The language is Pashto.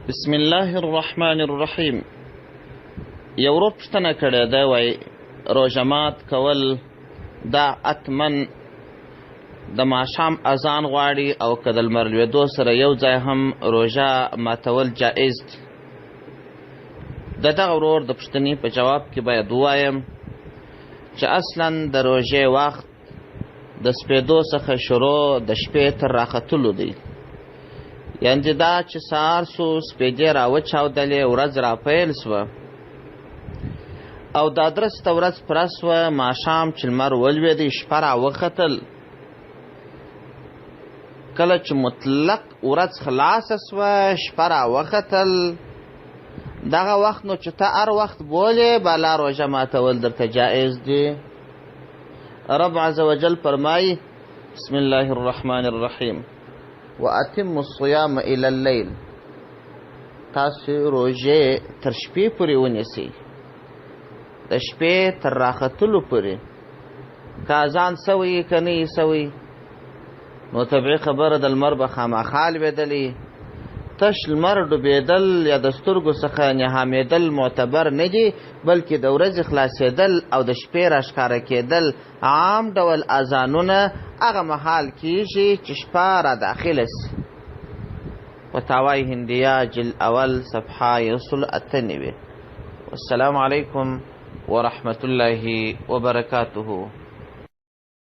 بسم الله الرحمن الرحیم. یو ورور پوښتنه کړې ده، وایي روژه مات کول دا اتمن د ماښام اذان غواړي او که د لمر لوېدو سره یو ځای هم روژه ماتول جایز دي؟ د دغه ورور د پوښتنې په جواب کې باید ووایم چې اصلا د روژې وخت د سپېدو څخه شروع د شپې تر راختلو دی. یعنې دا چې سهار سو، سپېدې راوچاودلې، ورځ راپیل سوه او دا درسته ورځ پوره سوه، ماښام چې لمر ولوېدی، شپه راوختل، کله چې مطلق ورځ خلاصه سوه، شپه راوختل، دغه وخت نو چې ته هر وخت بولې بالا روژه ماتول درته جایز دي. رب عز وجل فرمایي: بسم الله الرحمن الرحیم واتم الصيام الى الليل. تاسو روژې تر شپې پورې ونیسئ، د شپې تر راختلو پورې. که اذان سوی که نه یې سوی، نو طبیعي خبره د لمر به خامخا لوېدلی. تش لمر ډوبېدل یا د سترګو څخه نهامېدل معتبر نه دي، بلکې د ورځې خلاصېدل او د شپې راښکاره کېدل. عام ډول اذانونه هغه مهال کیږي چې شپه را داخله سي. فتاوی هندیه جلد اول صفحه 198. والسلام علیکم ورحمت الله وبرکاته.